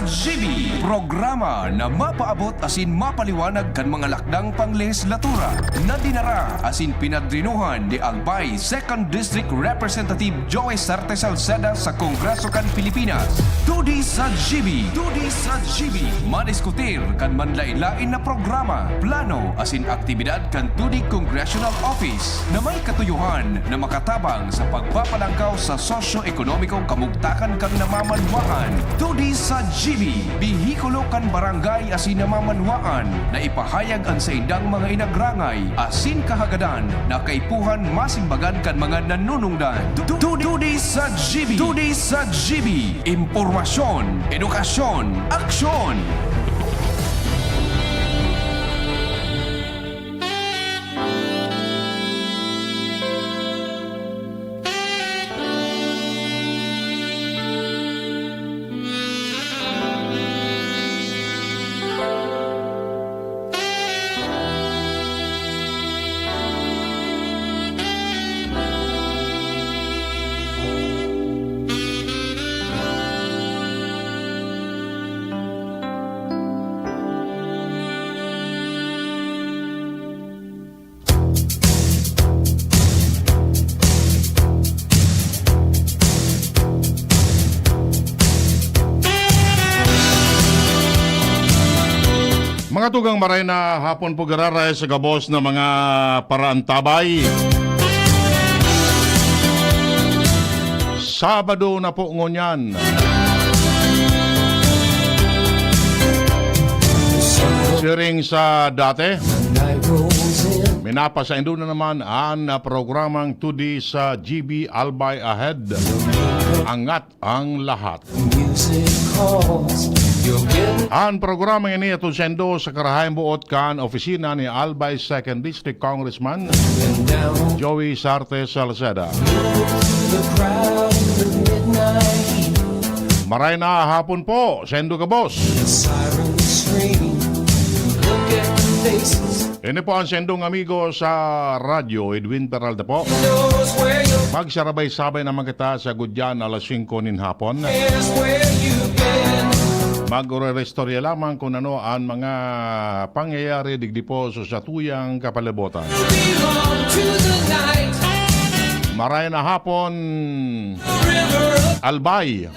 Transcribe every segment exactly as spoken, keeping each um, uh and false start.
G B, programa na mapaabot asin mapaliwanag kan mga lakdang panglehislatura na dinara asin pinadrinuhan ni Albay Second District Representative Joey Sarte Salceda sa Kongreso kan Pilipinas. Todi sa G B, Todi sa G B, madiskutir kan manlain-lain na programa, plano asin aktibidad kan Todi Congressional Office na may katuyohan na makatabang sa pagpapalangkaw sa sosyo-ekonomikong kamugtakan kan namamanwaan. Todi sa G B, behikulo kan barangay asin namamanwaan na ipahayag an saindang mga inagrangay asin kahagadan na kaipuhan masimbagan kan mga nanunungdan. Tu-, tu-, Todi sa G B, Todi sa G B, impormasyon, edukasyon, aksyon. Mga tugang, maray na hapon po giraray sa gabos na mga paraantabay. Sabado na po ngunyan. Siring sa dati, minapasaindo na naman an programang Todi sa G B Albay Ahead. Angat ang lahat. An programa ini hatod saindo sa karahayang boot kan opisina ni Albay Second District Congressman Joey Sarte Salceda. Maray na hapon po saindo gabos. Ini po an saindong amigo sa radyo, Edwin Peralta po. Magsarabay-sabay naman kita sa gudyan alas singko nin hapon. Magre-restorya lamang kung ano an mga pangyayari digdi po sa satuyang kapalibutan. Maray na hapon, Albay.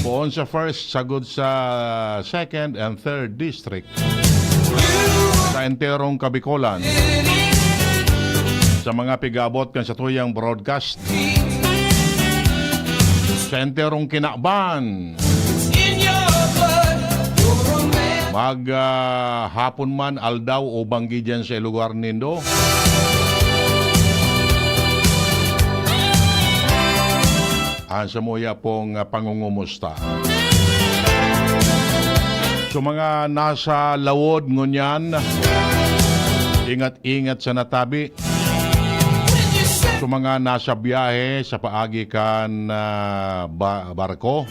Poon sa first, sagod sa second and third district. Sa enterong Kabikolan. Sa mga pig-aabot kan satuyang broadcast. Sa enterong kinaban. Mag, ah, hapon man, aldaw o banggi dyan sa lugar nindo. An samuya pong, ah, pangungumusta. Sa mga nasa lawod ngunyan, ingat-ingat sa natabi. Sa mga nasa biyahe sa paagi kan, ah, ba-, barko,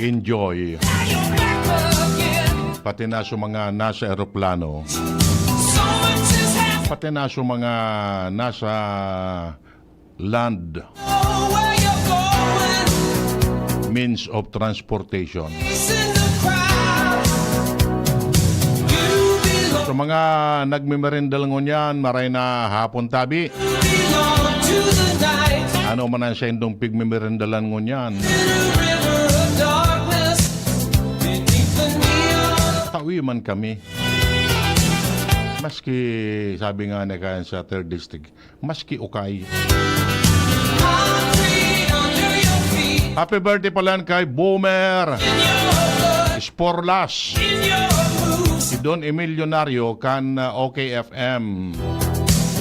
enjoy. Pati na sa mga nasa eroplano. Pati na sa mga nasa land means of transportation. Sa mga nagmemerendal ngunyan, maray na hapon tabi. Ano man ang saindong pigmemerendalan ngunyan? Tawi man kami. Maski, sabi nga ni Kayan sa third district, maski ukay. Happy birthday pala kay Boomer Sporlas, si Don Emilio Nario kan, uh, O K F M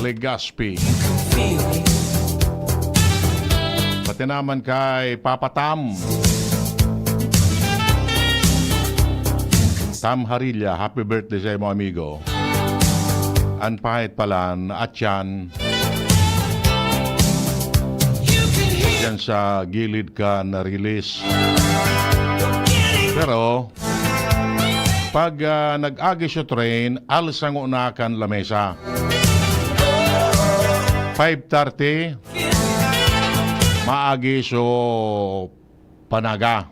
Legazpi. Pati naman kay Papa Tam. Tam Harilla, happy birthday sa imo, amigo. An pahit palan, atyan. Diyan sa gilid ka na-release. Pero, pag, ah, nag-agi sa train, alsa ngona kan lamesa. Five thirty, maagi so Panaga.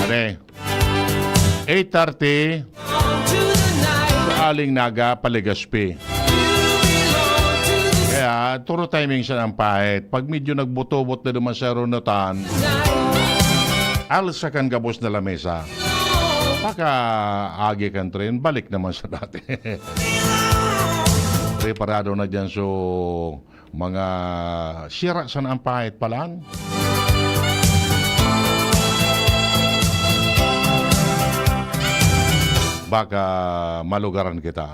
Are, eight thirty, Aling Naga, Paligaspi. Kaya, turo timing sa ang pahit. Pag medyo nagbutobot na duman sa runutan, alsa kan gabos na lamesa. Pagka agi kan tren, balik naman sa dati. Preparado na dyan, so, mga sira sa ang pahit palan. Baka malugaran kita.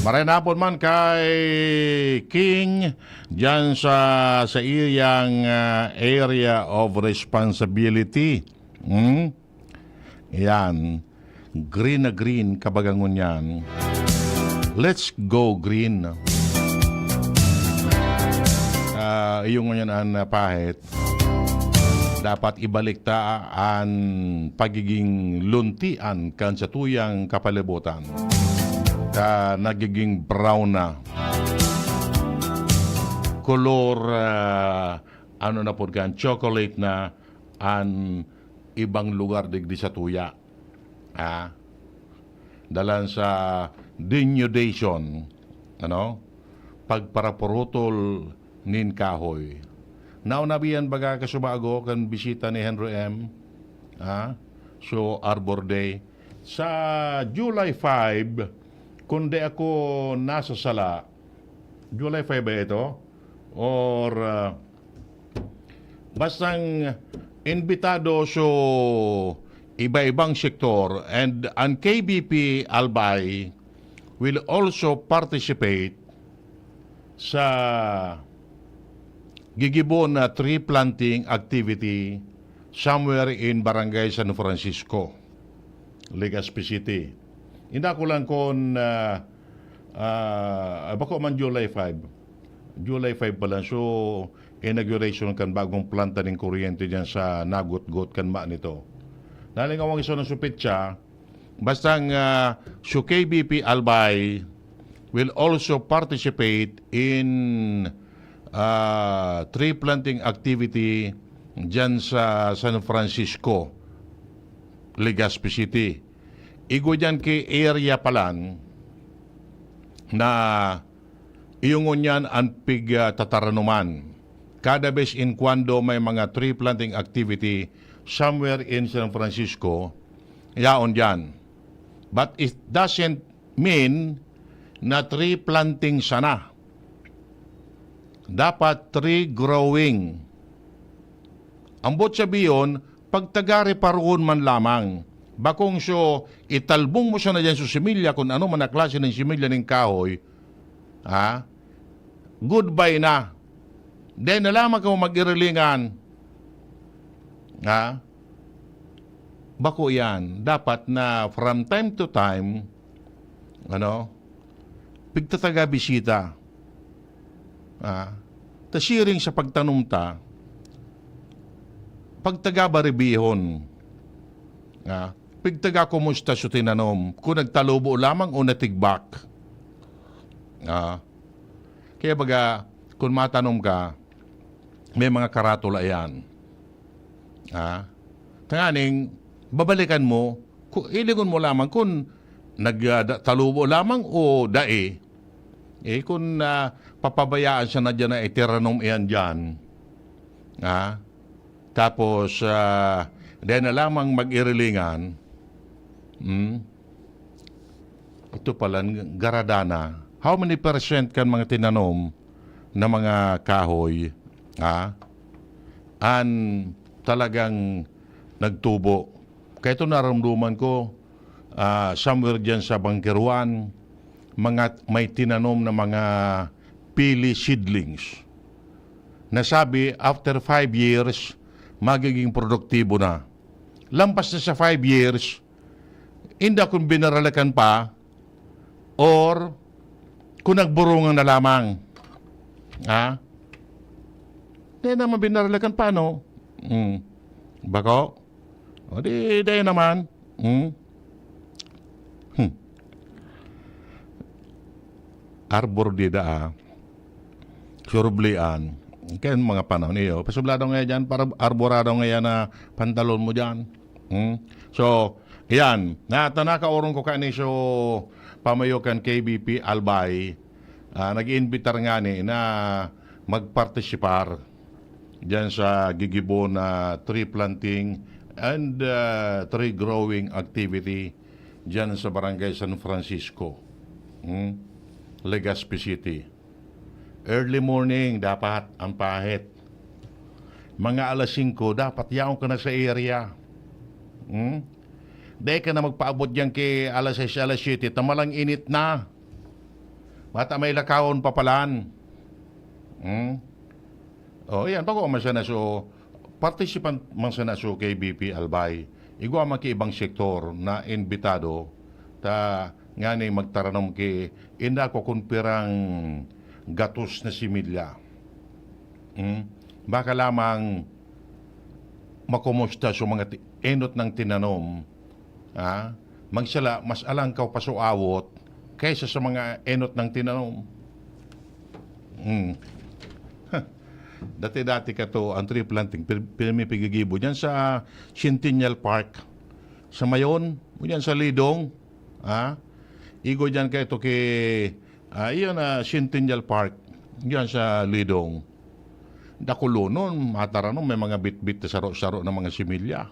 Maray na hapon man kay King diyan sa, sa iyang, ah, area of responsibility. Hmm? Yan. Green na green, kabagangon yan. Let's go green. Ah, iyo ngunyan an, ah, pahit. Dapat ibalik ta an pagiging luntian kan satuyang kapalibutan. Ta nagiging brown na. Kolor, ah, ano na pod kan, chocolate na an ibang lugar digdi sa tuya. Ah, dalan sa denudation, ano? Pagparapurutol nin kahoy. Nauna biyan baga kasubago kan bisita ni Henry M, ah, so Arbor Day. Sa July five, kung di ako nasasala, July five ba ito? Or, ah, bastang imbitado so iba-ibang sektor, and ang K B P Albay will also participate sa gigibo na tree planting activity somewhere in Barangay San Francisco, Legazpi City. Inda ko lang kun, ah, ah, bako man July five. July five pa lang. So, inauguration kan bagong planta nin kuryente diyan sa Nagotgot kan ma nito. Nalingawang iso na supit siya. Basta nga, so K B P Albay will also participate in, ah, tree planting activity diyan sa San Francisco, Legazpi City. Igwa diyan ki area palan na iyo ngunyan an pig, ah, tataranuman. Kada bes in cuando may mga tree planting activity somewhere in San Francisco, yaon diyan. But it doesn't mean na tree planting sana. Dapat tree growing. Ambot sabihon, pagtaga-reparohon man lamang. Bakong so, italbong mo sana diyan so similya, kung ano man na klase nin similya nin kahoy, ha? Goodbye na. Dai na lamang kamo mag-irilingan. Ha? Bako yan. Dapat na from time to time, ano, pigtataga bisita. Ah, ta siring sa pagtanom ta, pagtaga baribihon. Ah, pigtaga kumusta so tinanom, kung nagtalubo lamang o natigbak. Ah, kaya baga, kung matanom ka, may mga karatula yan. Ha? Tanganing, babalikan mo, ku-, ilingon mo lamang kung nag, ah, da-, talubo lamang o dai. Eh, kung, ah, papabayaan siya na diyan na itiranom iyan diyan, ha? Tapos, ah, dai na lamang mag-irilingan, hmm? Ito pala, garadana. How many percent kan mga tinanom na mga kahoy, ha, an talagang nagtubo? Kaya ito naramdaman ko, ah, somewhere dyan sa Bangkeruan, mga may tinanom na mga pili seedlings. Nasabi, after five years, magiging produktibo na. Lampas na sa five years, inda kung binaralikan pa or kung nagburungan na lamang. Ha? Di naman binaralikan pa, no? Mm. Bako? O di, di naman. Mm. Arbor Dida, ah. Surublian. Kaya mga panahon iyo, pasubla daw ngayon dyan, para arborado ngayon na pantalon mo dyan. Hmm? So, yan. Na, tanaka orong ko kani so pamayo kan K B P Albay, ah, nag-iimbitar ngani na magpartisipar diyan sa gigibo na tree planting and, ah, tree growing activity diyan sa Barangay San Francisco, hmm? Legazpi City. Early morning dapat ang pahit. Mga alas singko, dapat yaon ka na sa area. Hmm? Dai ka na magpaabot diyan ki alas sais, alas siyete, tamalang init na. Bata may lakawon pa palan. Hmm? Oh, yan. Bago man sana so, participant man sana so K B P Albay. Igwa man ki ibang sektor na imbitado ta ngani magtaranom ki inda ko kun pirang gatos na similya. Hmm? Baka lamang makumusta sa mga ti-, enot ng tinanom, ha? Magsala, mas alangkaw pa so awot kaysa sa mga enot ng tinanom. Hmm. Dati-dati ka to, ang tree planting, pir-, pirmi pigigibo. Diyan sa Centennial Park, sa Mayon, o diyan sa Lidong, ha? Igo diyan ka ito ki, ah, iyon, ah, Centennial Park, diyan sa Lidong. Dakulonon, mataranom, may mga bitbit na saro-saro na mga similya.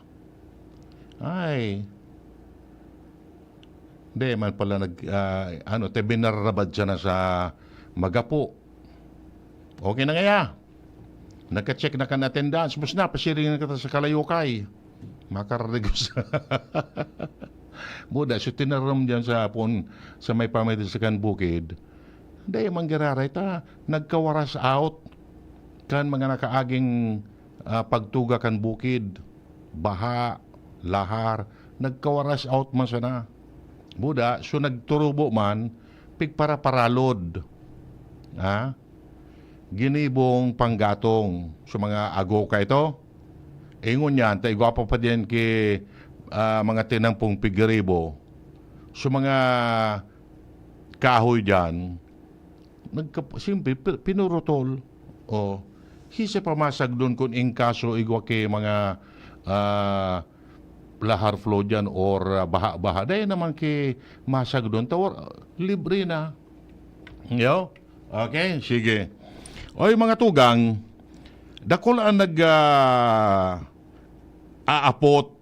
Ay. Hindi man pala nag, ah, ano, te, binarabad siya na sa magapo. Okay na ngaya. Nagka-check na kan attendance. Mus na, pasiring na kita sa kalayokay. Makararigos. Buda, so tinaram diyan sa hapon, sa may pamati sa kan bukid. Dai man giraray ta, nagkawaras out kan mga nakaaging, ah, pagtuga kan bukid, baha, lahar, nagkawaras out man sana. Buda, so nagturubo man, pigparaparalod. Ha? Ginibong panggatong. So mga ago ka ito? Ingon yan, ta igwa pa pa diyan ki, ah, mga tinampong pigiribo. So mga kahoy diyan, nagkap-, siyempre, pi-, pinurutol. O, hisa pa masagdon kun in kaso igwa ki mga, ah, lahar flow diyan or, ah, baha-baha. Dai naman ki masagdon. Tawar, libre na. Yo? Okay, sige. Oy, mga tugang, dakul ang nag, ah, aapot.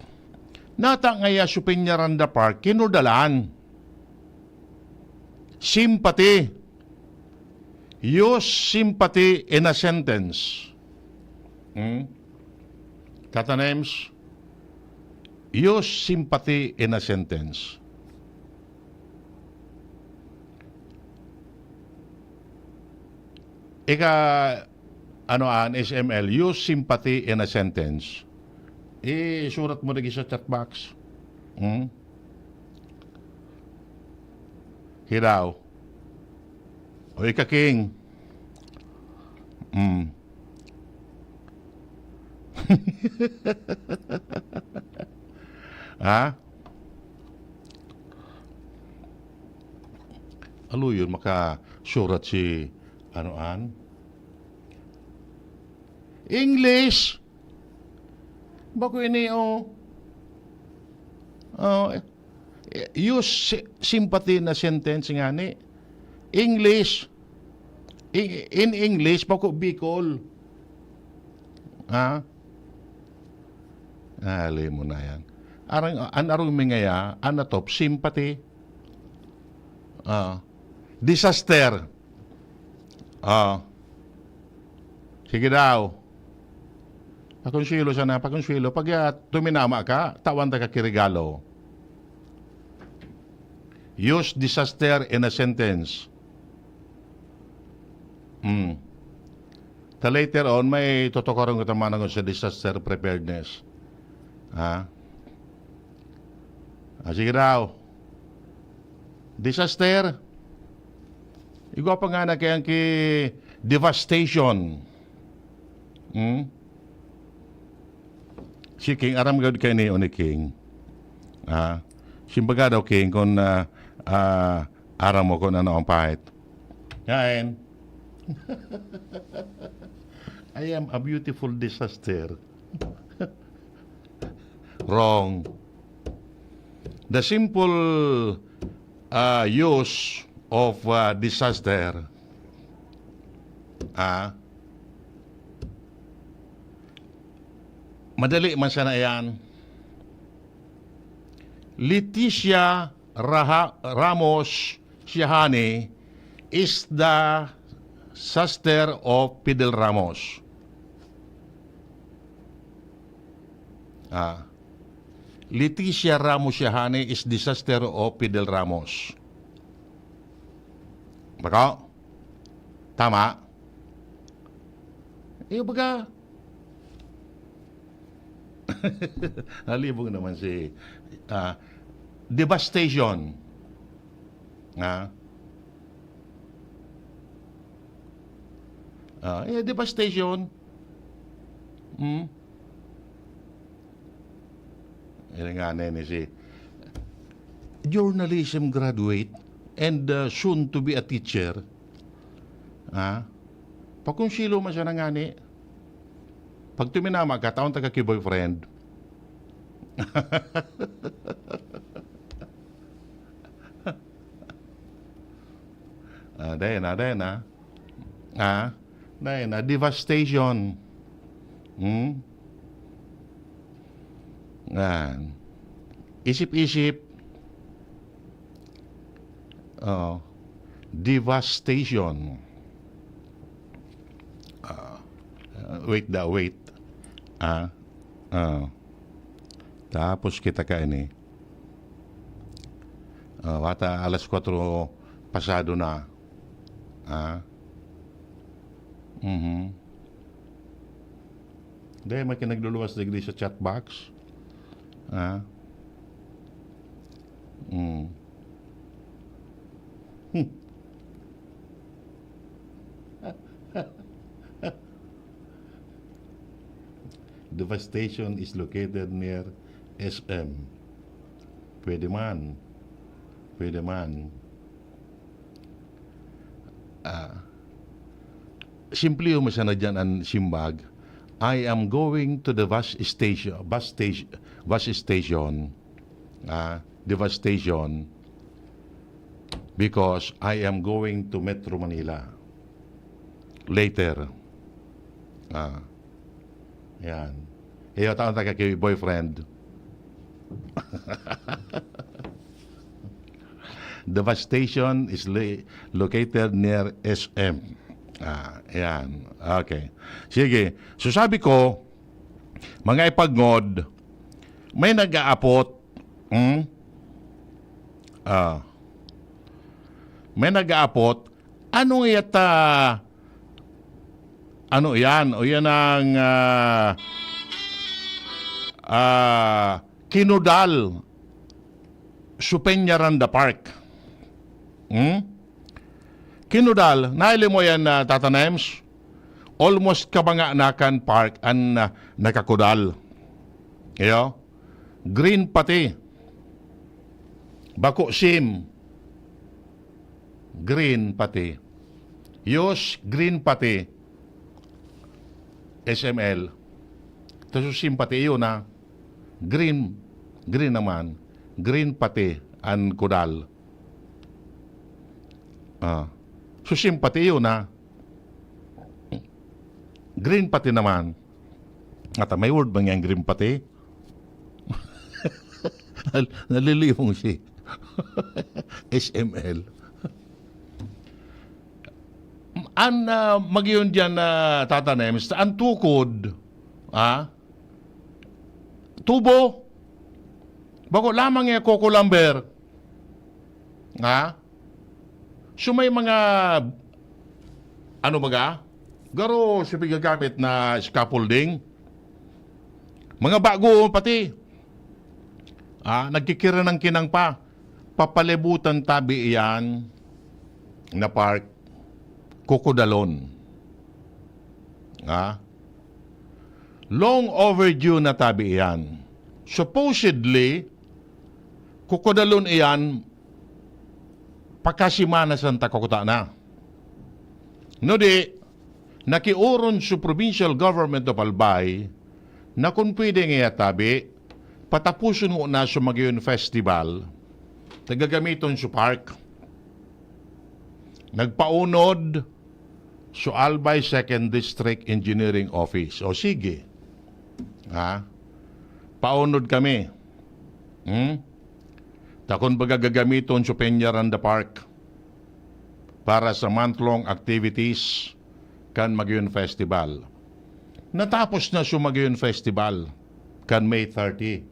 Nata ngaya sa Peñaranda Park, kinudalan. Sympathy. Use sympathy in a sentence. Hmm? Tata Nems, use sympathy in a sentence. Ika, ano, an S M L, use sympathy in a sentence. Isurat mo lagi sa chat box. Hmm? Hidaw. O ika, King. Hmm. Ha? Alo yun, makasurat si, ano, an? English. Bako ini, oh. Oh, use sy-, sympathy na sentence ngani. English. In, in English, bako Bicol. Ha? Ali mo na yan. Arang, an arong mi ngaya, an natop, sympathy. Ah. Disaster. Ah. Sige daw. Pakonsuelo sana, pakonsuelo. Pag, ah, tuminama ka, tawan ta ka ki regalo. Use disaster in a sentence. Hmm. Ta later on, may tutukaron kita manangon sa disaster preparedness. Ha? Ah, sige daw. Disaster. Igwa pa nga na kaya ki devastation. Hmm? Si King, aram gud kay ni, ni King. Ah, simbaga daw, King, kung, ah, ah, aram mo kung ano ang pahit. Ngayon, I am a beautiful disaster. Wrong. The simple, uh, use of, uh, disaster, ah, madali man sana yan. Leticia Raha-, Ramos Siahane is the sister of Fidel Ramos. Ah. Leticia Ramos Siahane is the sister of Fidel Ramos. Bako? Tama? Iyo baga. Nalibog naman si, ah, devastation. Ha? Ah, eh, devastation. Hmm? Yan nga, nene, si journalism graduate and, uh, soon to be a teacher. Ha? Pakonsilo man siya na ngani. Pag tuminama ka, taon taga ki boyfriend. Ah, dahil na, dahil na. Ah, dahil na. Devastation. Hmm? Yan. Isip-isip. Oo. Devastation. Ah, wait da, wait. Ah, ah. Tapos kita ka ini. Ah, wata alas kwatro pasado na. Ah. Mhm. Dai man ka nagluluwas digdi sa chat box. Ah. Mm. Hmm. Devastation is located near S M. Pwede man. Pwede man. Ah, simple mo sana dyan ang simbag, "I am going to the bus station, bus station, bus station, ah, the bus station, because I am going to Metro Manila later." Ah, yan. Iyo, taon taga ki boyfriend. The bus station is li-, located near S M. Ah, yan. Okay. Sige. So, sabi ko, mga ipagngod, may nag-aapot, hmm? Ah. May nag-aapot, ano yata, ano yan? O yan ang, ah, ah, kinudal sa Peñaranda Park. Hmm? Kinudal, nahiling mo yan, ah, Tata Nems? Almost kabanga na kan park an, ah, nakakudal. Iyo? Green pati. Bako sim. Green pati. Yus, green pati. S M L. Tapos sim pati yun, ha. Green, green naman. Green pati an kudal. Ah. So, sim pati yun, ha. Green pati naman. Ata may word ba niyang green pati? Nal-, nalilimong si S M L. An, ah, mag-iyon diyan na tatanim, sa an tukod, ah, tubo. Bako lamang eh, Coco Lumber. Ha? So, may mga, ano baga? Garo, siya pigagamit na scaffolding. Mga bago pati. Ah, nagkikiranang-kinang pa. Papalibutan tabi iyan na park. Kukodalon. Ha? Long overdue na tabi iyan. Supposedly, kukodalon iyan, pagkasimana santa kukuta na. No di, nakiorong sa Provincial Government of Albay na kung pwede ngaya tabi, patapuson ngona sa Magayon Festival, ta gagamiton sa park. Nagpaunod sa Albay Second District Engineering Office. O sige. Ha? Paunod kami. Hmm? Ta kun baga gagamiton sa Peñaranda Park para sa month-long activities kan Magayon Festival. Natapos na sa Magayon Festival kan May thirty.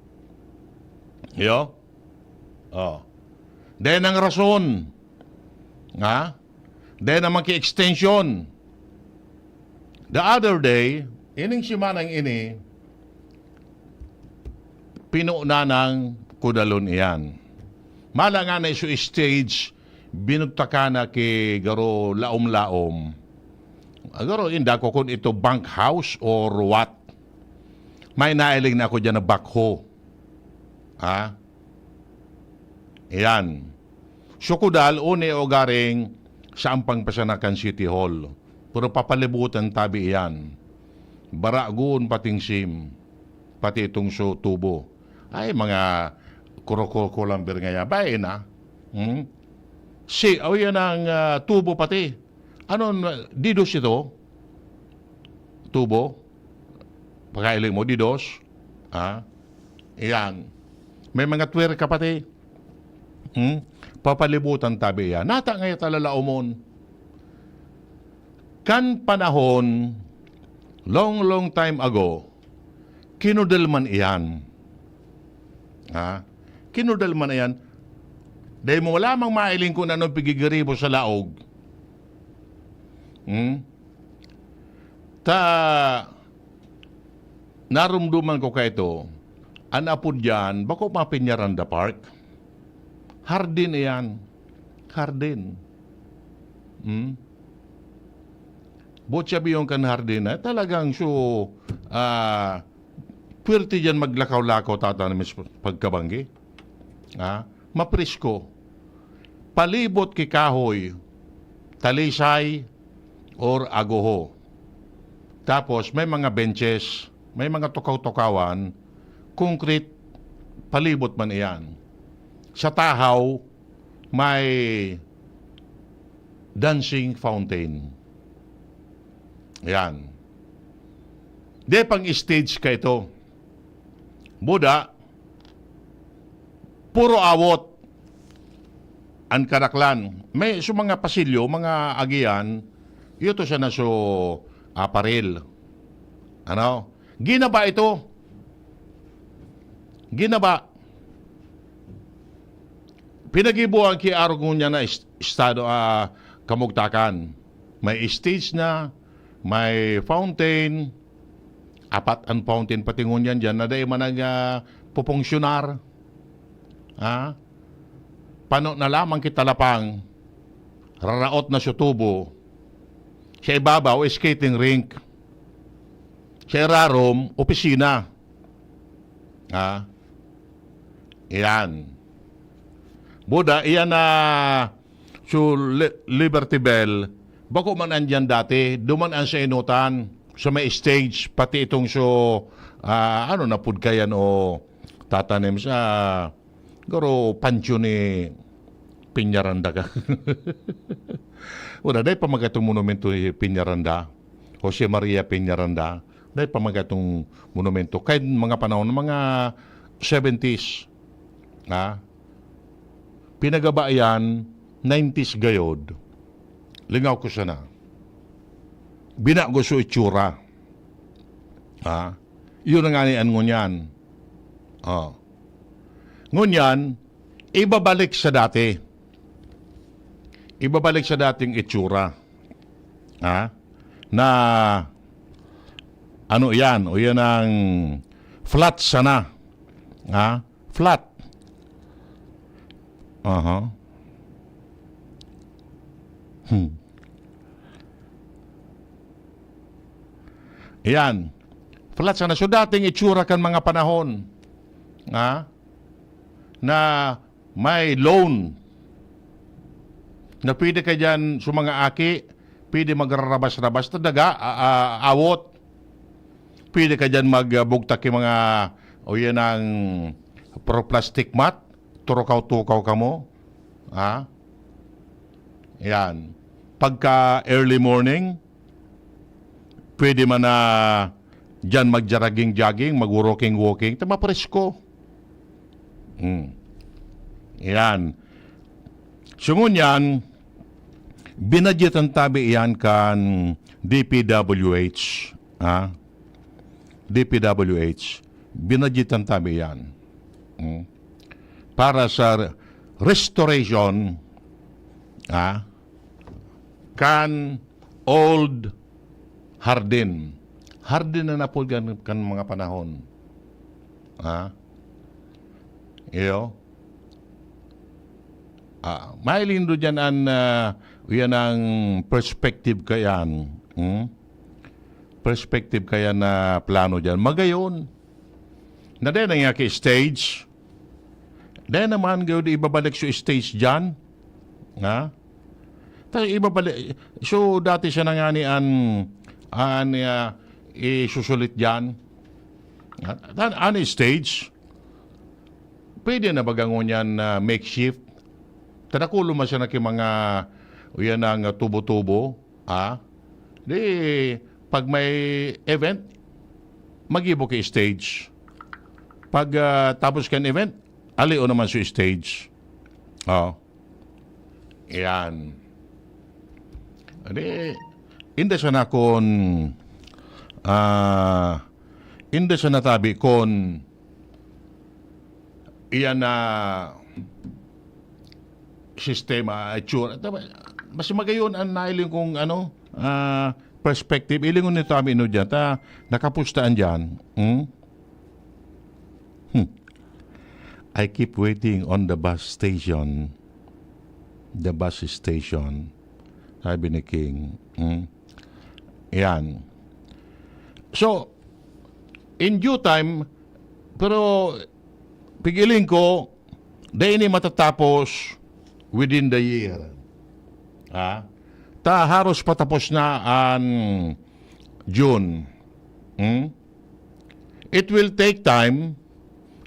Yo? Oh. Then ang rason, ha? Then ang maki-extension. The other day, ining simanang ini, pino na ng kudalon iyan. Mala nga na iso stage, binugtakan na ki garo laom-laom. Garo, inda ko kun ito bunkhouse or what. May nailing na ako dyan na backhoe. Ha? Iyan. So, kudal, uni o garing sa ampang pasanakan City Hall. Pero papalibutan tabi iyan. Baragon pating sim. Pati itong so tubo. Ay, mga kurokulko lang bir ngaya. Bae na. Hmm? Si, o yan ang ah, tubo pati. Ano, didos ito? Tubo? Pagkailing mo, didos? Ha? Iyan. May mga twerka pati. Hmm? Papalibutan tabi iyan. Nata ngaya talalaomon. Kan panahon, long, long time ago, kinudal man iyan. Ha? Kinudal man iyan. Dahil mo wala mang mailing kung anong pigigiribo sa laog. Hmm? Ta, narumduman ko kaito, an apod diyan, bako pa Peñaranda Park. Hardin iyan. Hardin. Hmm? Buot sabi yung kan hardin na talagang so, ah, pwerte diyan maglakaw-lakaw tatanim sa pagkabanggi. Ah, mapresko. Palibot ki kahoy, talisay, or agoho. Tapos may mga benches, may mga tukaw-tukawan, concrete, palibot man iyan. Sa tahaw, may dancing fountain. Yan. De pang stage ka ito. Buda, puro awot an kadaklan. May so mga pasilyo, mga agian, iyo to siya na so aparel. Ano? Ginaba ito. Ginaba. Pinagibuan ki arog ngunyan na est-, estado, ah, kamugtakan. May stage na, may fountain, apat an fountain pati ngunyan diyan na dai man nag, ah, pupunksyonar. Ha? Pano na lamang ki talapang, raraot na sa tubo. Sa ibabaw, skating rink. Sa irarom, opisina. Ha? Iyan. Buda, iyan na so Li-, Liberty Bell. Bako man andyan dati, duman an sa inutan, sa may stage, pati itong so, ah, ano na pud kayan o tatanim sa, garo, pancho ni Peñaranda ka. Wala, dai pa magkatong monumento ni Peñaranda. Jose Maria Peñaranda, dai pa magkatong monumento. Kahit mga panahon, mga seventies, ha? Pinagaba yan, nineties gayod. Lingaw ko sana. Binago so itsura. Ha? Yun na nga ni an ngunyan. Oh. Ngunyan, ibabalik sa dati. Ibabalik sa dating itsura. Ha? Na, ano yan? O yan ang flat sana. Ha? Flat. Aha. Hmm. Yan. Flat sana. So, dating itsura kan mga panahon. Ha? Na may loan. Na pwede ka dyan sa mga aki, Pwede magrarabas-rabas ta daga, a a awot. Pwede ka diyan magbugtak ki mga, o yan ang pro plastic mat, turukaw-tukaw kamo. Ha? Yan. Pagka early morning, pwede man na diyan magjaraging-jaging, magwo-walking-walking, ta mapresko. Hmm. Yan. So ngunyan, binadyetan tabi iyan kan D P W H, ha? D P W H. Binadyetan tabi iyan. Hmm. Para sa restoration, ha? Kan old hardin. Hardin na napod kan, kan mga panahon. Ha? Iyo. Ah, mailindo diyan an, ah, yan ang perspective kayan. Hmm? Perspective kayan na plano diyan. Magayon. Na din ang yaki stage. Dahil naman, gawdi ibabalik so stage diyan. Ha? Ta-, ibabalik. So, dati siya na nga ni an, an, ah, isusulit diyan. Ha? An, an stage, pwede na baga ngunyan na makeshift? Tadakulo man siya na ki mga, uyan ang tubo-tubo. Ha? Di, pag may event, magibo ki stage. Pag, ah, tapos kan event, alio naman sa stage. Oh. Yan. Di, inda sana kun, ah, inda sana tabi kun iyan na sistema, itsura. Tama, mas magayon ang nailing kong ano, ah, perspective. Ilingon nito amin no dyan. Ta, nakapustaan dyan. Hmm? Hmm. "I keep waiting on the bus station." The bus station. Sabi ni King. Hmm? Yan. So, in due time, pero pigiling ko, dai ini matatapos within the year. Ha? Ta, haros patapos na an June. Hmm? It will take time.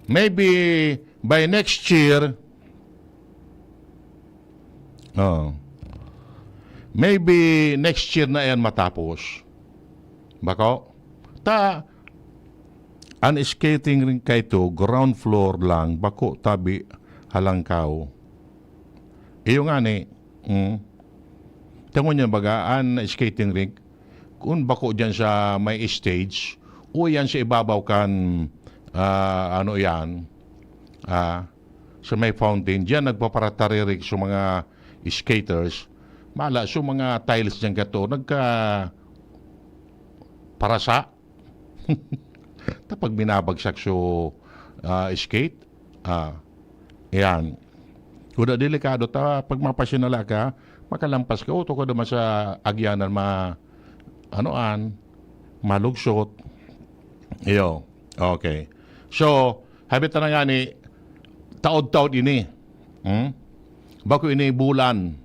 Maybe by next year, oh, maybe next year na yan matapos. Bako? Ta, an skating rink kaito, ground floor lang, bako tabi halangkaw. Iyo nga ni, mm. Tangon niya baga, an skating rink, kung bako diyan sa may stage, o yan sa ibabaw kan, ah, ano yan, ah, sa may fountain, diyan nagpaparataririk sa mga skaters. Mala, so mga tiles diyan kato, nagka-, parasa. Ta pag binabagsak so, ah, skate, ah, yan. Kuda delikado ta, pag mapasinala ka, makalampas ka, o tukod naman sa agyanan, ma-, ano an, malugsot. Iyo, okay. So, habit na nga ni, taod-taod ini. Hmm? Bako ini bulan,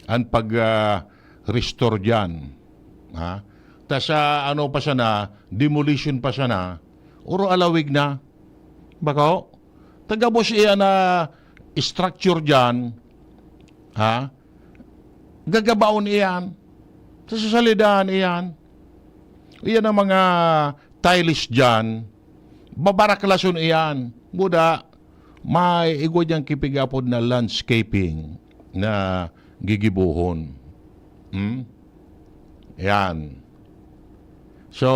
an pag, ah, restore diyan. Ha? Ta sa ano pa sana, demolition pa sana, oro alawig na. Bako? Ta gabos iyan na structure diyan. Ha? Gagabaon iyan. Ta sa salidahan iyan. Iyan ang mga tiles diyan. Babaraklason iyan. Buda, may igwa diyang kipigapod na landscaping na gigibohon. Hmm? Yan. So,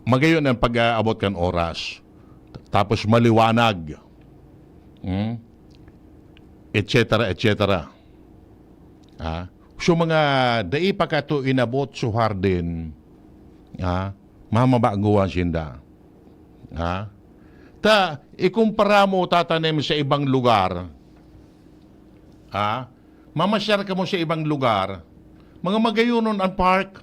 magayon ang pag-aabot kan oras. Tapos maliwanag. Hmm? Et cetera, et cetera. Ah, so mga dai pa kato inabot so hardin, ah, mamabaguan sinda. Ah, ta, ikumpara mo tatanim sa ibang lugar, ah, mamasyar ka mo sa ibang lugar, mga magayonon ang park.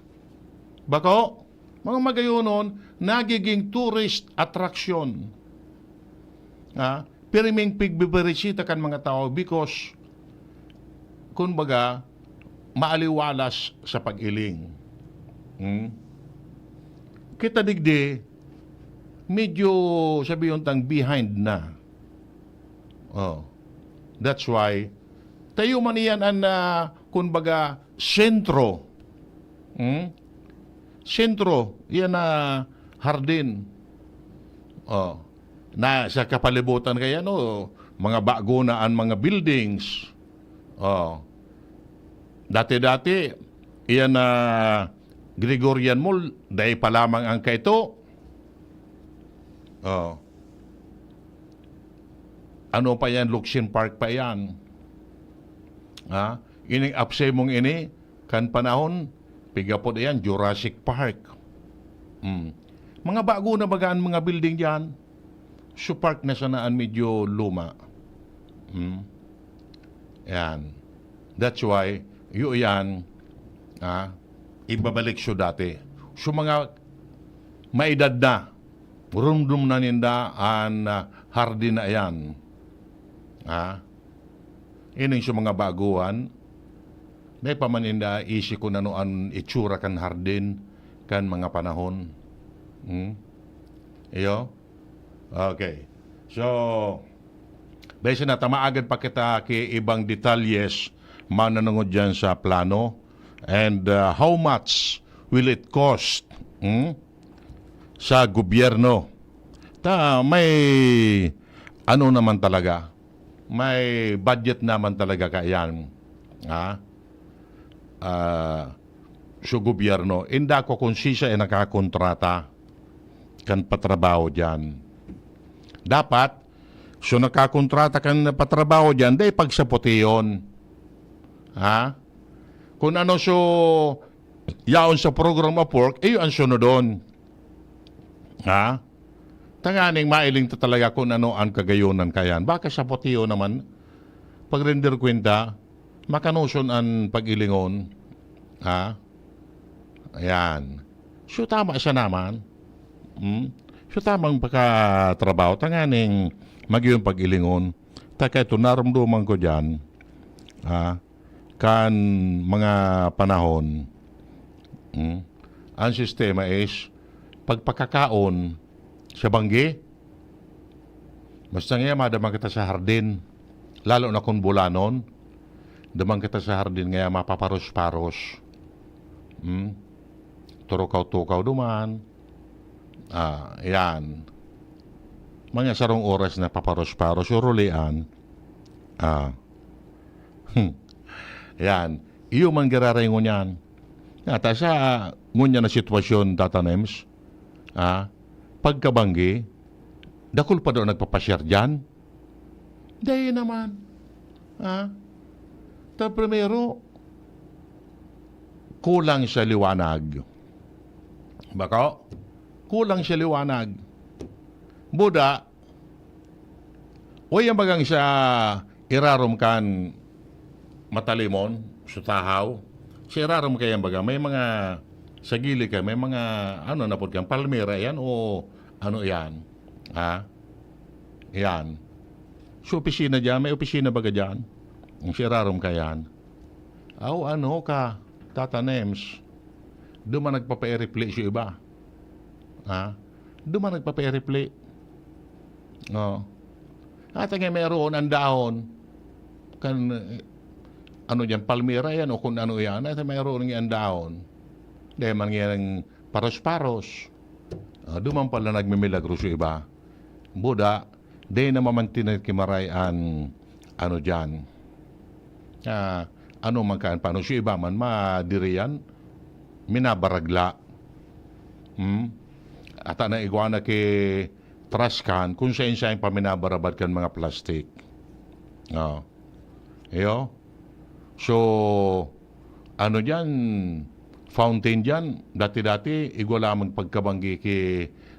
Bako? Mga magayonon, nagiging tourist attraction. Ha? Pirming pigbibirisita kan mga tao because, kumbaga, maaliwalas sa pag-iling. Hmm? Kita digdi, medyo, sabi yung tang, behind na. Oh. That's why, tayo man iyan an, ah, kumbaga, sentro. Hmm? Sentro, iyan na hardin. Oh. Na sa kapalibutan kaya, no, mga bago na an mga buildings. Oh. Dati-dati, iyan na Gregorian Mall, dai pa lamang ang kaito. Oh. Ano pa yan? Luksin Park pa yan. Ha? Ining apse mong ini, kan panahon, pigapod yan, Jurassic Park. Hmm. Mga bago na baga an mga building diyan. So, park na sana an medyo luma. Hmm. Yan. That's why, iyo yan, ah, ibabalik so dati. So, mga maedad na, rumdom na ninda an, ah, hardin na yan. Ah, ining sa mga baguhan, dai pa man ninda isi kun ano an itsura kan hardin kan mga panahon. Hmm? Iyo? Okay. So, dahil sa natamaagad pa kita ki ibang detalyes mananungod dyan sa plano, and, uh, how much will it cost, hmm, sa gobyerno? Ta, may ano naman talaga, may budget naman talaga kaiyan. Ha? Ah, so gobyerno, inda ko kung sisa ay nakakontrata kan patrabaho diyan. Dapat, so nakakontrata kan patrabaho diyan, dai pagsapotiyon. Ha? Kung ano so yaon sa program of work, iyo ang sunodon. Ha? Tanganing mailing ta talaga kung ano ang kagayonan kayan. Baka sapotiyon naman, pag-render kwenta, makanoson an pag-ilingon. Ha? Ayan. So, tama siya naman. Hmm? So, tamang pagkatrabaho, tanganing mag-iyon pag-ilingon. Ta kaito, narumduman ko diyan, ah, kan mga panahon, hmm, ang sistema is pagpakakaon sa banggi. Basta ngayon, madaman kita sa hardin. Lalo na kung bulanon, daman kita sa hardin, ngayon mapaparos-paros. Hmm? Turukaw-tukaw duman. Ah, yan. Mga sarong oras na paparos-paros, urulian. Ah. Hmm. Yan. Iyo man giraray ngunyan. Ata sa ngunyan na sitwasyon, Tata Nems, ah, pagkabanggi, dakul pa daw nagpapasyar diyan. Dai naman. Ha? Ta primero, kulang sa liwanag. Bako? Kulang sa liwanag. Buda, o yan bagang sa irarom kan matalimon, sutahaw, sa irarom kayan baga, may mga, sa gilid ka, may mga, ano na po kan, palmera yan o ano yan. Ha? Yan. So, opisina dyan, may opisina baga dyan. Ang sa irarom kayan. Aw, ano ka, Tata Nems? Duman nagpapa-airplay sa iba. Ha? Duman nagpapa-airplay. Oh. Ata nga mayroon ang dahon. Kan, eh, ano dyan, palmera yan o kung ano yan. Ata mayroon nga ang dahon. Dahil man nga ng paros-paros. Ah, duman pala nagmimilagro sa iba. Buda, di na mamantinan ki Maray an ano diyan. Ah, ano man kaan paano, si iba man, madiri yan, minabaragla. Hmm? Ata na igwa na ki trash can, kung sain-sain pa minabarabad kan mga plastic. Oh. Iyo. So, ano diyan, fountain diyan, dati-dati, igwa lamang pagkabanggi ki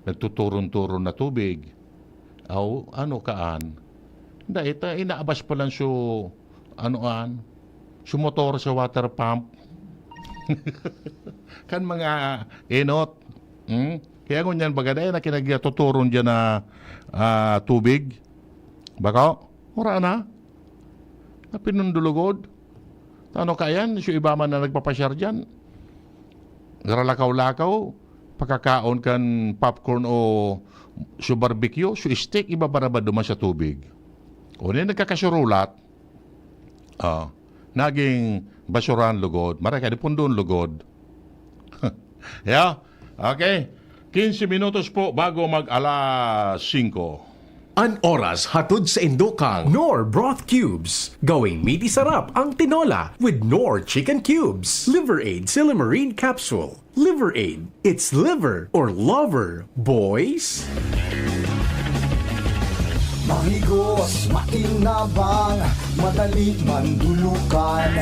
nagtuturon-turon na tubig. Aw, ano kaan? Dai ta, inaabas pa lang su, ano an, su motor sa water pump. Kan mga enot. Hmm? Kaya ngunyan, baga dai na ki nagtuturon diyan na, ah, tubig. Bako? Wara na. Na pinundulugod. Ano kaiyan, so iba man na nagpapasyar diyan, naralakaw-lakaw, pakakaon kan popcorn o so barbecue, so steak, iba barabad duman sa tubig. O niya nagkakasurulat, ah, naging basurahan lugod, maray ka, di pundon lugod. Yeah? Okay? Quince minutos po bago mag alas singko. An oras hatod sa indokang Knorr Broth Cubes. Gawing midi sarap ang tinola with Knorr Chicken Cubes. Liver Aid Silymarin Capsule. Liver Aid. It's liver or lover, boys. Mahigos, makinabang, madali mandulukan.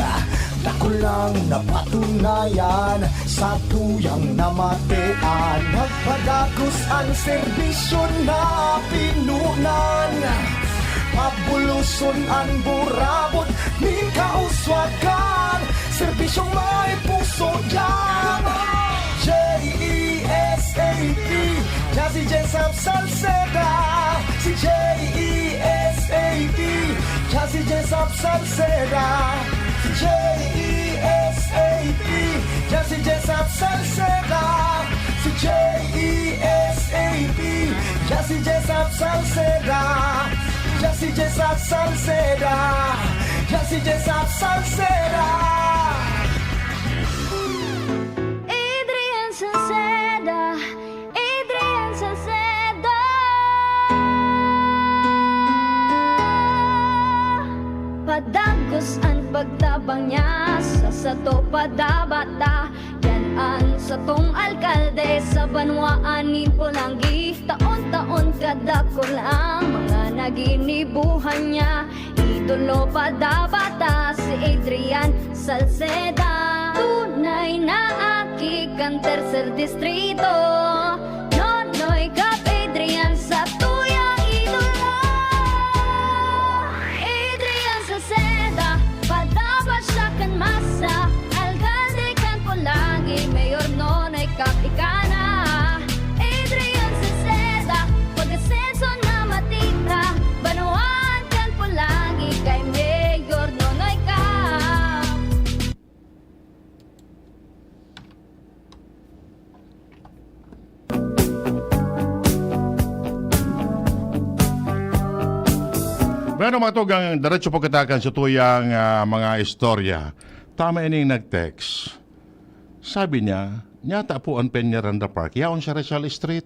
Dakulang napatunayan sa tuyang namatean. Magpadagos an serbisyo na pinunan. Pabuloson an burabot nin kauswagan. Serbisyong may puso diyan. J E S A P, Jazzy Jessup Salceda. Si J E S A P, Jazzy Jessup Salceda. Si J E S A P, Jazzy Jessup Salceda. Si J E S A P, Jazzy Jessup Salceda. Jazzy Jessup Salceda. Jazzy Jessup Salceda. Adrian Salceda, Adrian Salceda. Padagos an pagtabang niya sa sato padabata. Yan an satong alkalde sa banwaan nin Polangui. Taon-taon kadakul ang mga naginibuhan niya. Idolo padabata si Adrian Salceda. Tunay na aki kan Tercer Distrito. Nonoy Cap Adrian sa tuyang idolo. Adrian Salceda, padabata siya kan masa. Alkalde kan Polangui, Mayor Nonoy Cap ika na. Adrian Salceda, pag-asenso na matita. Banwaan kan Polangui kay Mayor Nonoy Cap. Bueno, mga tugang, diretso po kita kan sa tuyang, ah, mga istorya. Tama ining nag-text. Sabi niya, nyata po an Peñaranda Park, yaon sa Rizal Street.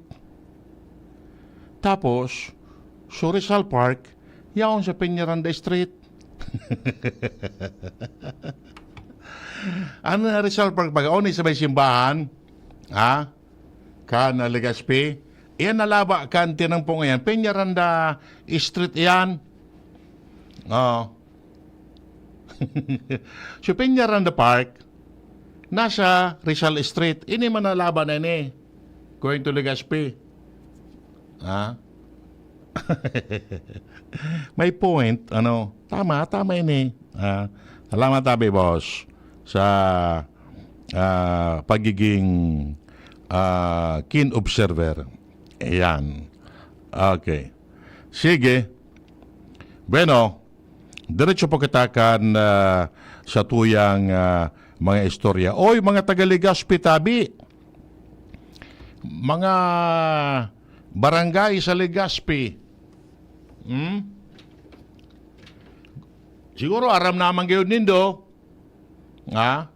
Tapos, so Rizal Park, yaon sa Peñaranda Street. Ano na Rizal Park? Pag-aon sa may simbahan, ha? Kan, ah, Legazpi. Iyan nalaba kan tinangpo ngayon. Peñaranda Street iyan. Oo. So, Peñaranda Park, nasa Rizal Street. Ini manalaba na ini. Going to Legazpi. Ha? May point, ano? Tama, tama ini. Ah, salamat, Abi Boss, sa, ah, pagiging, ah, keen observer. Ayan. Okay. Sige. Bueno, diretso po kita kan, ah, sa tuyang, ah, mga istorya. Oy, mga taga Legazpi, tabi. Mga barangay sa Legazpi. Hmm? Siguro aram naman gayon nindo, ha?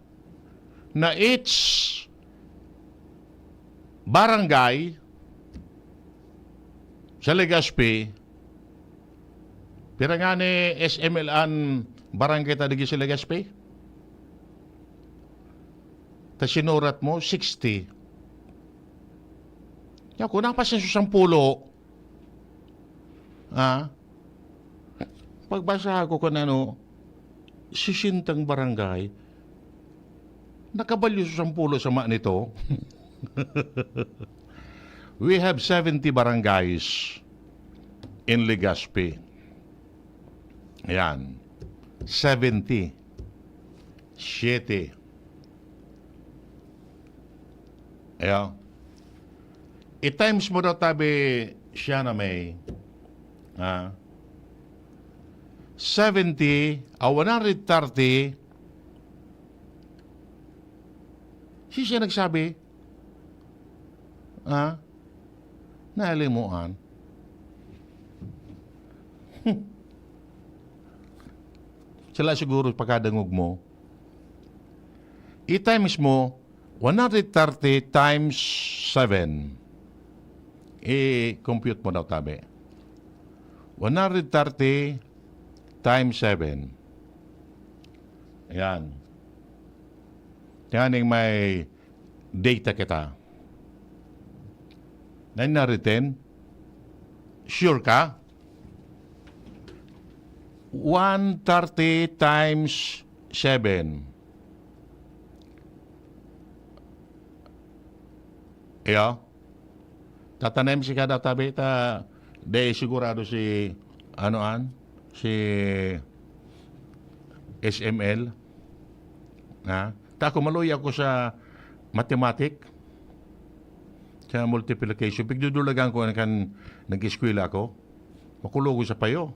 Na each barangay sa Legazpi, pira nga ni S M L an barangay ta digdi sa Legazpi? Ta sinurat mo, sixty. Kaya kung napas niya sa sampulo, ah, pagbasa ko kung ano, sisintang barangay, nakabalyo sa sampulo sama nito. We have seventy barangays in Legazpi. Ayan. Seventy. Siete. Ayan. I-times mo daw tabi siya na may, ha? Seventy, ah, one hundred thirty, Si siya nagsabi, ha? Nalimuan. Sila siguro pagkadangog mo. I-times mo, one hundred thirty times seven. I-compute mo daw, tabi. One hundred thirty times seven. Ayan. Yan yung may data kita. Nine hundred ten? Sure ka? One thirty times seven. Iyo? Tatanem si kada tabi ta, di sigurado si, ano an, si S M L. Ha? Ta ako, maluya ako sa mathematic, sa multiplication. Pigdudulagan ko kan nag-eskwela ako. Makulog sa payo.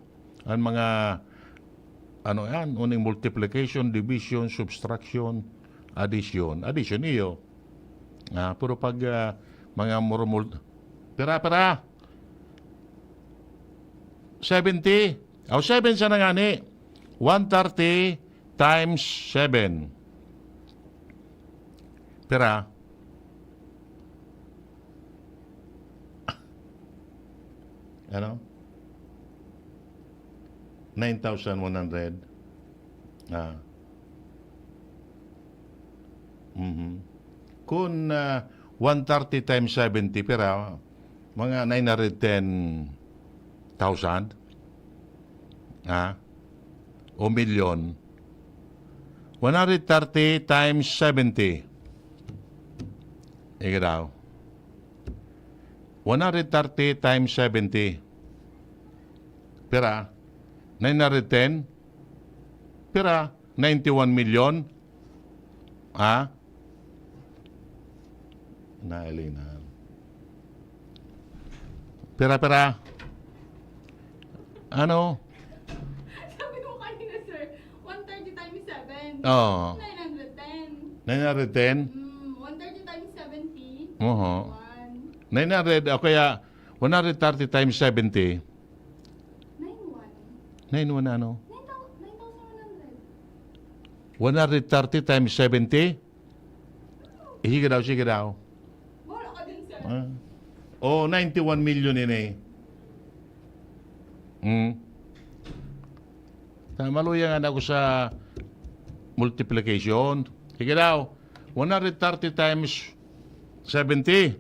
Ang mga, ano yan, uning multiplication, division, subtraction, addition. Addition, iyo. Ah, pero pag, ah, mga murmul-, pera, pera! Seventy. O, seven sana ngani. One thirty times seven. Pera? Ano? Nine thousand one hundred. Ah. Mhm. Kun, ah, one thirty times seventy, pera, mga nine hundred ten thousand. Ah? O milyon. One hundred thirty times seventy. Ika daw. One hundred thirty times seventy. Pera? Nine hundred ten? Pera? Ninety-one million? Ha? Nailinan. Pera, pera? Ano? Sabi mo kanina, sir, one thirty times seven. Oo. Nine hundred ten. Nine hundred ten? Mm, one thirty times seventy. Oho. One. Nine hundred, o kaya one hundred thirty times seventy. Nine one. Nine one ano? Nine thou-, nine thousand one hundred. One hundred thirty times seventy? Eh, sige daw, sige daw. Bahala ka din, sir. Ah. Oh, ninety-one million ini. Hmm. Sa maluya nga na ako sa multiplication. Sige daw, one hundred thirty times seventy.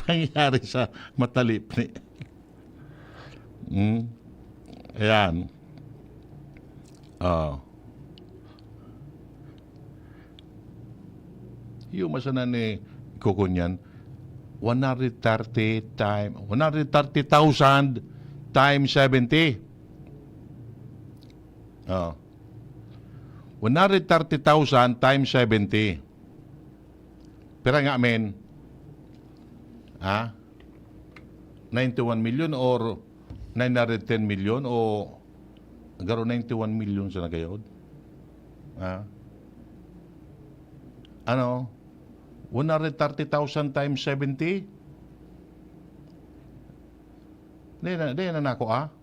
Pangyayari sa matalip ni. Hmm. Ayan. Oh. Yung masana ni kukunyan, one hundred thirty time, one hundred thirty thousand times seventy. Oh. One hundred thirty thousand times seventy. Pira nga, men? Ha? Ninety-one million or nine hundred ten million o garo ninety-one million sa nagayod? Ha? Ano? One hundred thirty thousand times seventy? Di na, di na nako, ah.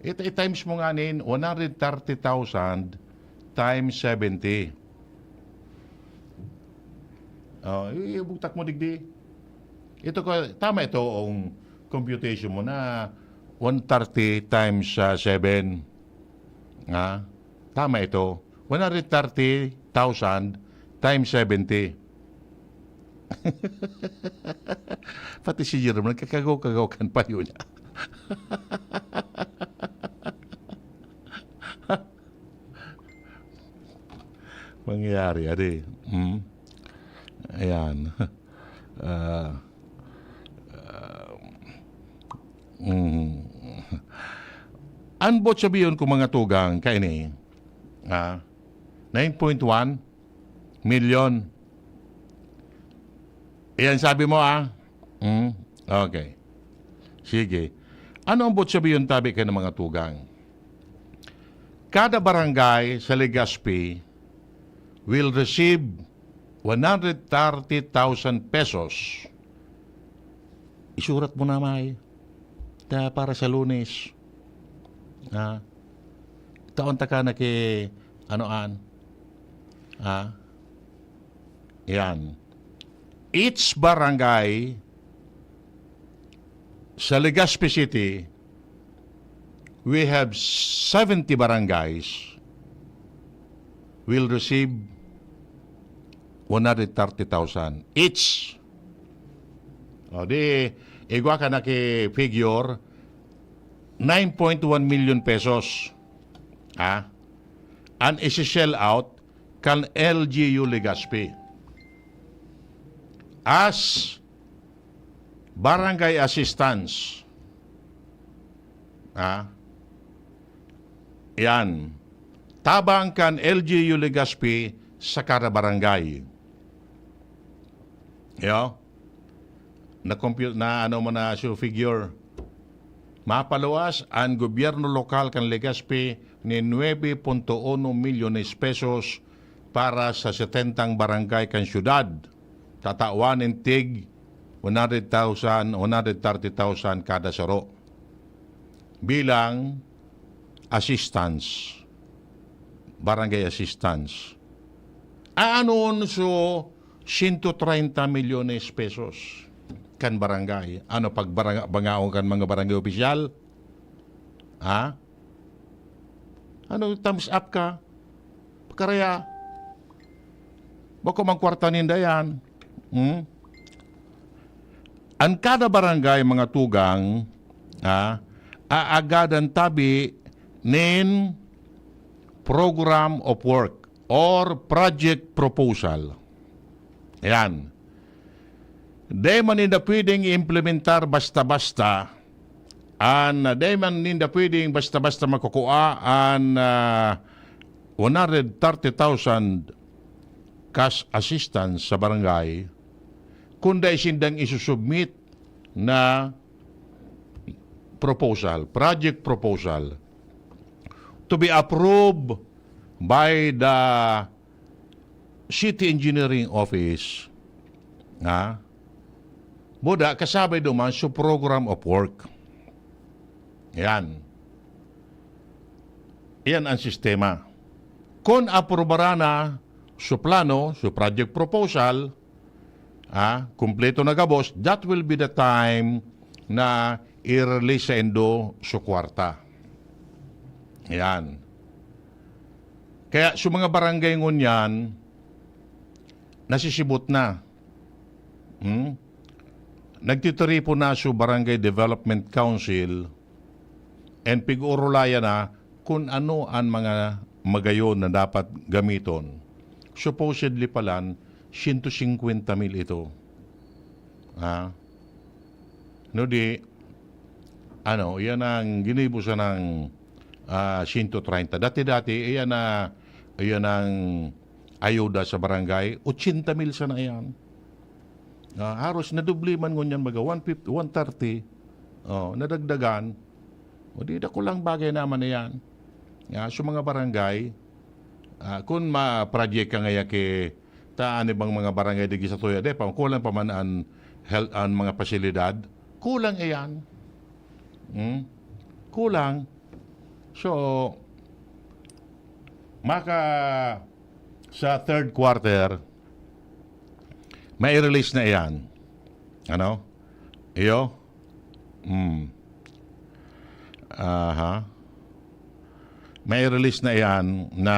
It, i-times mo nga nin one hundred thirty thousand times seventy. Oh, i-, ibugtak mo digdi. Ito ko, tama ito ang computation mo na one thirty times, ah, seven. Ha? Tama ito. One hundred thirty thousand times seventy. Pati si Jerome, nagkakagaw-kagaw kan payo niya. Mangyayari, adi. Hmm? Ayan. Ah, ah, mm. An boot sabihon ko, mga tugang, kaini, ah, nine point one million. Iyan sabi mo, ah? Hmm? Okay. Sige. Ano ang boot sabihon, tabi kayo ng mga tugang? Kada barangay sa Legazpi, will receive one hundred thirty thousand pesos. Isurat mo na, May. Ta, para sa Lunes. Ha? Taon ta ka na ki, ano, an? Ha? Yan. Each barangay sa Legazpi City, we have seventy barangays will receive one hundred thirty thousand each. O, di, igwa ka na ki figure, nine point one million pesos. Ha? An isi-shell out kan L G U Legazpi as barangay assistance. Ha? Yan. Tabang kan L G U Legazpi sa kada barangay. Yo? Na-compute na, ano mo na, so figure. Mapaluwas an gobyerno lokal kan Legazpi nin nuebe punto uno milyones pesos para sa setentang barangay kan syudad. Tatawan nin tig one hundred thousand, one hundred thirty thousand kada saro bilang assistance, barangay assistance. Aanon so sento treinta milyones pesos kan barangay? Ano pag baranga-, bangaon kan mga barangay opisyal? Ha? Ano, thumbs up ka? Pagkaraya, bako mang kwarta ninda yan. Hmm? An kada barangay, mga tugang, ha, aagadan tabi nin program of work or project proposal. Ayan. Di man ninda pwedeng i-implementar basta-basta. An, di man ninda pwedeng basta-basta makukua an, ah, one hundred thirty thousand cash assistance sa barangay, kung dai sindang isusubmit na proposal, project proposal, to be approved by the City Engineering Office. Ha? Buda, kasabay duman sa program of work. Yan. Yan ang sistema. Kung aprobaran na sa plano, sa project proposal, ah, kumpleto na gabos, that will be the time na i-release sa indo sa kwarta. Yan. Kaya sa mga barangay ngunyan, nasisibot na. Hmm? Nagtitiripon na sa Barangay Development Council and pig-orolayan na kun ano an mga magayon na dapat gamiton. Supposedly palan, sento singkwenta mil ito. Ha? No di, ano, iyan ang ginibo sa ng, ah, sento treinta. Dati-dati, iyan na, iyan ang ayuda sa barangay, ochenta mil sana iyan. Ah, haros nadubli man ngunyan, baga one fifty, one thirty. Oh, nadagdagan. O di, dakulang bagay naman na yan. Ya, sa mga barangay, ah, kung ma-project ka ngaya ki, ta, ano bang mga barangay digdi sa tuya, di pa, kulang pa man an health, an mga pasilidad, kulang iyan. Hmm? Kulang. So, maka, sa third quarter, mai-release na iyan. Ano? Iyo? Hmm. Aha. Mai-release na iyan na,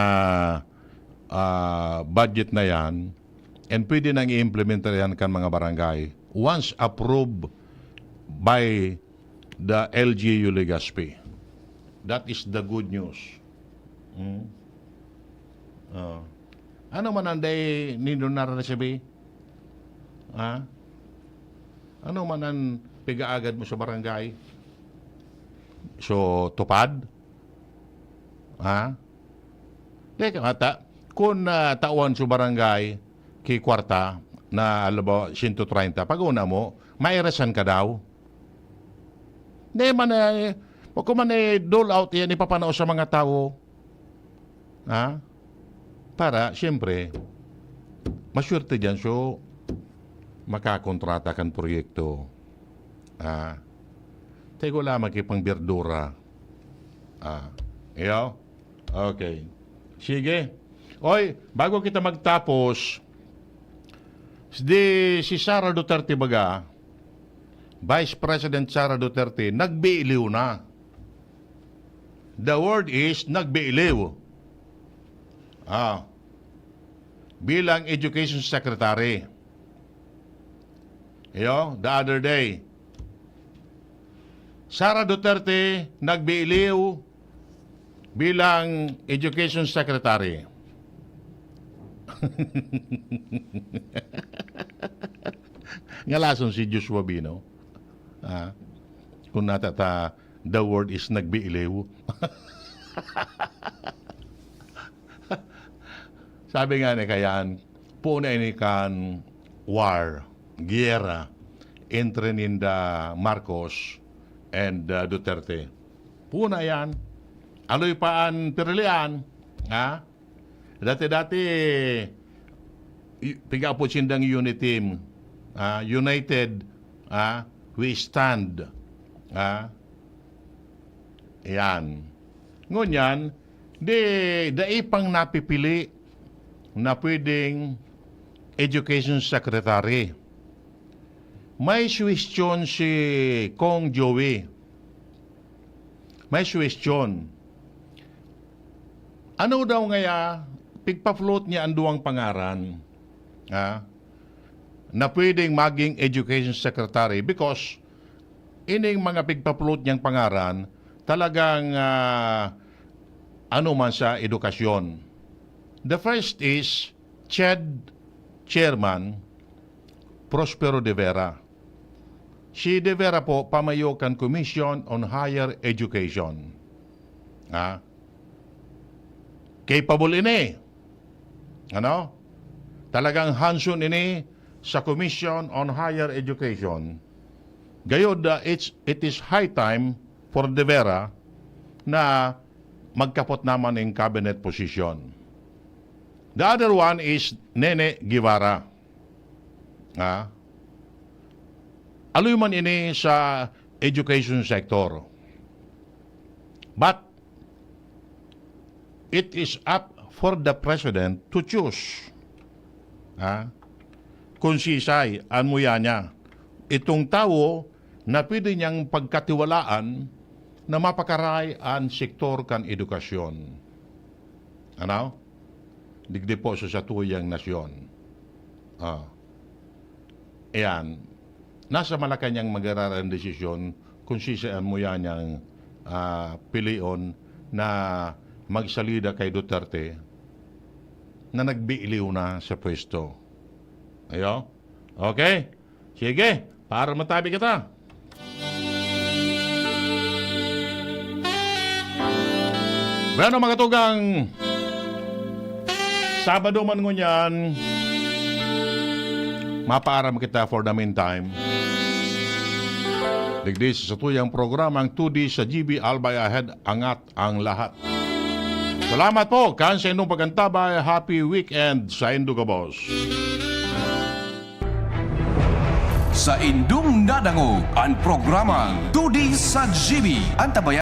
ah, budget na iyan, and pwede nang i-implementar iyan kan mga barangay once approved by the L G U Legazpi. That is the good news. Hmm? Oh. Ano man ang dai nindo nararesibi? Ha? Ano man ang pigaagad mo sa barangay? So, tupad? Ha? Di ka mata. Kung, ah, tawan sa barangay, ki kwarta na, alam mo, sento treinta, pag una mo, mairasan ka daw. Di man, eh, o kung man, eh, dole out yan, ipapanao sa mga tao. Ha? Para, siyempre, maswerte diyan, so, makakontrata kan proyekto. Ah, tayo ko lamang kay pang berdura. Ah, iyo? Okay. Sige. Oy, bago kita magtapos, di si Sara Duterte baga, Vice President Sara Duterte, nagbiiliw na. The word is nagbiiliw. Ah, bilang education secretary. Iyo, the other day, Sara Duterte nagbiiliw bilang education secretary. Ngalason si Joshua Bino. Ah, kung natata, the word is nagbiiliw. Sabi nga ni Kayan, puno ini kan war, giyera, entre ninda Marcos and, uh, Duterte. Puno yan. Aloy pa an pirilian, ha? Dati-dati, y-, pigaapod sindang Uniteam, ah, united, ah, we stand. Ah, yan. Ngunyan, di, dai pang napipili na pwedeng education secretary. May suwestiyon si Kong Joey. May suwestiyon. Ano daw ngaya, pigpa-float niya an duwang pangaran, ha, na pwedeng maging education secretary because ining mga pigpa-float niyang pangaran talagang, ah, ano man sa edukasyon. The first is CHED Chairman Prospero De Vera. Si De Vera po, pamayo kan Commission on Higher Education. Ha? Capable ini. Ano? Talagang hands-on ini sa Commission on Higher Education. Gayod, ah, it's, it is high time for De Vera na magkapot naman ning cabinet position. The other one is Nene Guevara. Ah, aloy man ini sa education sector. But it is up for the president to choose, ah, kung sisay an muya niya. Itong tawo na pwede niyang pagkatiwalaan na mapakaray an sektor kan edukasyon. Ano? Digdi po sa satuyang nasyon. Ah. Ayan. Nasa Malacañang magararan desisyon kung sisay an muya niyang, ah, pilion na magsalida kay Duterte na nagbiiliw na sa pwesto. Ayo? Okay? Sige, para matabi kita. Bueno, mga tugang, Sabado man ngunyan, mapaaram kita for the meantime. Digdi sa satuyang programang two D sa G B, Albay Ahead, angat ang lahat. Salamat po kan saindong pag-antabay. Happy weekend saindo gabos. Saindong nadangog an programang two D sa G B. Antabayan